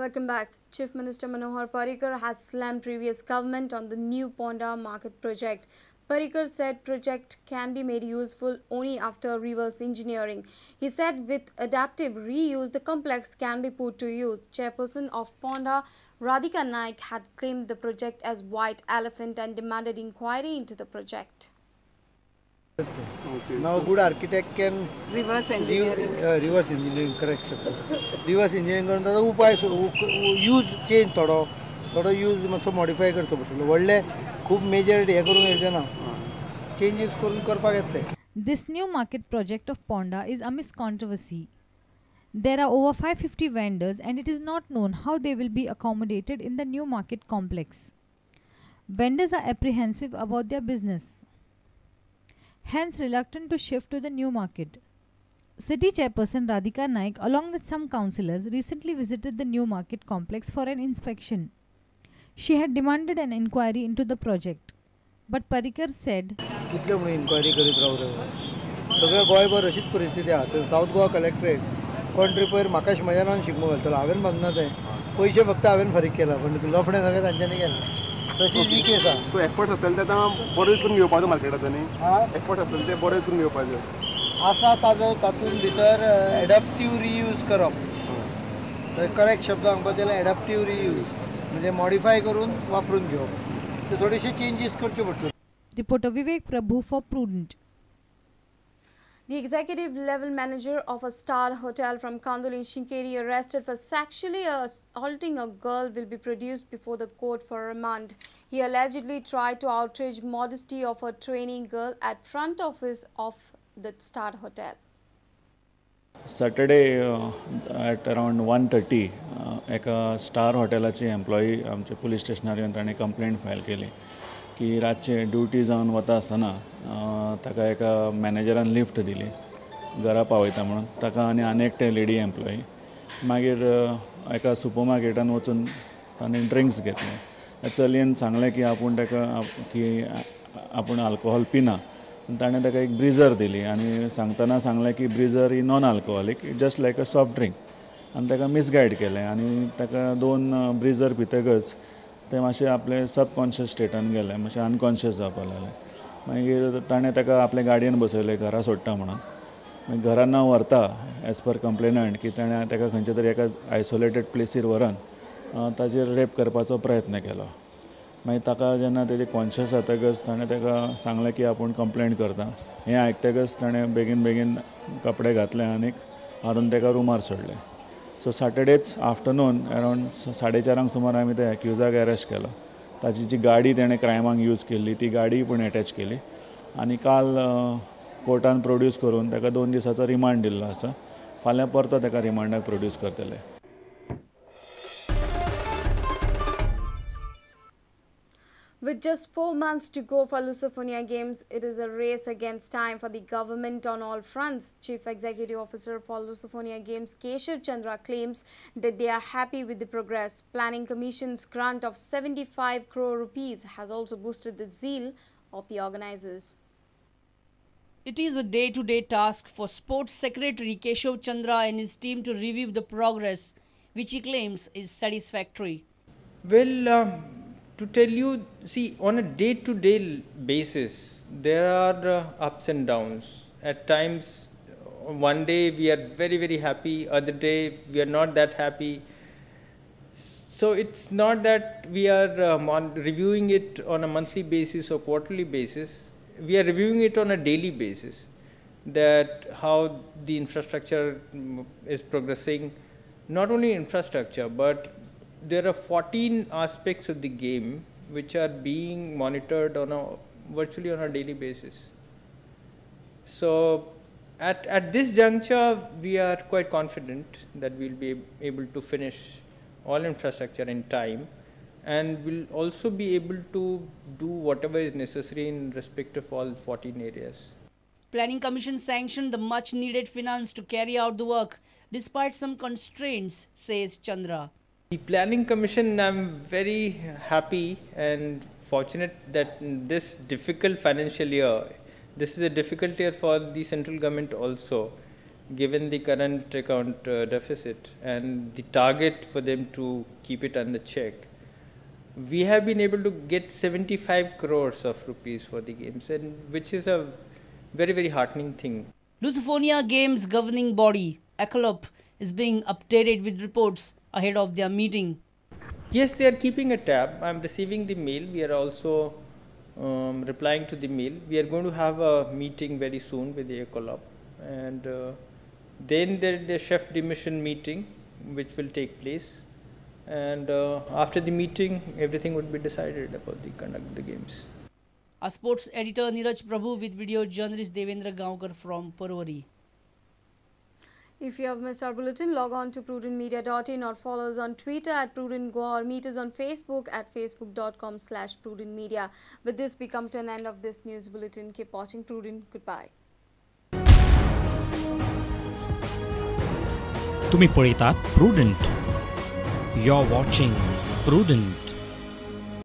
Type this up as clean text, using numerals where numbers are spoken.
Welcome back. Chief Minister Manohar Parrikar has slammed previous government on the new Ponda market project. Parrikar said project can be made useful only after reverse engineering. He said with adaptive reuse, the complex can be put to use. Chairperson of Ponda, Radhika Naik, had claimed the project as white elephant and demanded inquiry into the project. Okay. Now good architect can reverse engineering. Reverse engineering, correct. Reverse engineering करून ताजो उपाय use change थोडो थोडो use मातसो modify करचो पडटलो. व्हडले खूब मेजर हे करूंक येवचें ना, चेंजीस करून करपाक येतले. This new market project of Ponda is amidst controversy. There are over 550 vendors and it is not known how they will be accommodated in the new market complex. Vendors are apprehensive about their business, hence reluctant to shift to the new market. City Chairperson Radhika Naik, along with some councillors, recently visited the new market complex for an inspection. She had demanded an inquiry into the project, but Parrikar said, कितले म्हणून enquiry करीत रावू रे? सगळ्या गोंयभर अशीच परिस्थिती आहा. South Goa collectorate कोण तरी पयर म्हाका म्हज्या नांवान शिगमो घालतलो, हांवें बांदना तें, पयशे फक्त हांवें फारीक केला, पण लफणें सगळें तांच्यांनी केलें. तशी ही केस आहा. सो एफर्ट्स आसतले ते आतां बरे करून घेवपाचो मार्केटाचो न्ही, एफर्ट्स आसतले ते बरे करून घेवपाचे आसा. ताजो तातूंत भितर एडप्टीव रियूज करप, करेक्ट शब्द सांगपाक जाल्यार एडप्टीव रियूज म्हणजे मॉडिफाय करून वापरून घेवप, ते थोडेशे चेंजीस करच्यो पडटल्यो. Reporter Vivek Prabhu for Prudent. The executive level manager of a star hotel from Kandoli Shinkeri arrested for sexually assaulting a girl will be produced before the court for remand. He allegedly tried to outrage modesty of a training girl at front office of the star hotel. Saturday at around 1:30 एका star हॉटेलाची employee आमचे police स्टेशनार येवन ताणें complaint file केली की रातचे duty जावन वता आसतना ताका एका मॅनेजरान लिफ्ट दिली घरा पावयता म्हणून, ताका आनी आनी एकटे लेडी एम्प्लॉई. मागीर एका सुपर मार्केटान वचून ताणें ड्रिंक्स घेतले. त्या चलयेन सांगलें की आपूण ताका की आपूण आल्कोहोल पिना, ताणें ताका एक ब्रिजर दिली आनी सांगतना सांगलें की Breezer he non alcoholic, just like a soft drink, आनी ताका मिसगायड केलें आनी ताका 2 ब्रिजर पितकच ते मातशें आपले सबकॉन्शियस स्टेटान गेले, मातशें अनकॉन्शियस जावपाक लागलें. मागीर ताणें ताका आपले गाडयेन बसयलें घरा सोडटा म्हणून. मागीर घरा न व्हरता एज पर कंप्लेनंट की ताणें ताका खंयच्या तरी एका आयसोलेटेड प्लेसीर व्हरून ताजेर रेप करपाचो प्रयत्न केलो. मागीर ताका जेन्ना तेजें कॉन्शियस जातकच ताणें ताका सांगलें की आपूण कंप्लेंट करता. हें आयकतकच ताणें बेगीन बेगीन कपडे घातले आनी हाडून ताका रुमार सोडलें. सो सॅटर्डेच आफ्टरनून अरावंड 4:30 सुमार आमी त्या एक्युजाक अरेस्ट केलो. ताची जी गाडी तेणें क्रायमाक यूज केल्ली ती गाडी पूण एटॅच केली आनी काल कोर्टान प्रोड्यूस करून ताका 2 दिसाचो रिमांड दिल्लो आसा. फाल्यां परतो ताका रिमांडाक प्रोड्यूस करतले. With just 4 months to go for Lusophonia Games, it is a race against time for the government on all fronts. Chief Executive Officer for Lusophonia Games, Keshav Chandra, claims that they are happy with the progress. Planning Commission's grant of 75 crore rupees has also boosted the zeal of the organizers. It is a day-to-day task for Sports Secretary Keshav Chandra and his team to review the progress, which he claims is satisfactory. Well, to tell you, see, on a day-to-day basis, there are ups and downs. At times, one day we are very, very happy, other day we are not that happy. So it's not that we are reviewing it on a monthly basis or quarterly basis. We are reviewing it on a daily basis, that how the infrastructure is progressing. Not only infrastructure, but there are 14 aspects of the game which are being monitored on a virtually on a daily basis. So at this juncture, we are quite confident that we'll be able to finish all infrastructure in time, and we'll also be able to do whatever is necessary in respect of all 14 areas. Planning Commission sanctioned the much needed finance to carry out the work despite some constraints, says Chandra. The Planning Commission, I'm very happy and fortunate that in this difficult financial year, this is a difficult year for the central government also. given the current account deficit and the target for them to keep it under check, we have been able to get 75 crores of rupees for the games, and which is a very, very heartening thing. Lusofonia Games governing body, ECOLOP, is being updated with reports ahead of their meeting. Yes, they are keeping a tab. I am receiving the mail. We are also replying to the mail. We are going to have a meeting very soon with the ECOLOP, and then there is the chef de mission meeting which will take place, and after the meeting everything would be decided about the conduct of the games. Our sports editor Neeraj Prabhu with video journalist Devendra Gaonkar from Porvorim. If you have missed our bulletin, log on to prudentmedia.in or follow us on Twitter at prudentgoa or meet us on Facebook at facebook.com/prudentmedia. With this, we come to an end of this news bulletin. Keep watching Prudent. Goodbye. तुम्ही पळयतात Prudent. You're watching Prudent.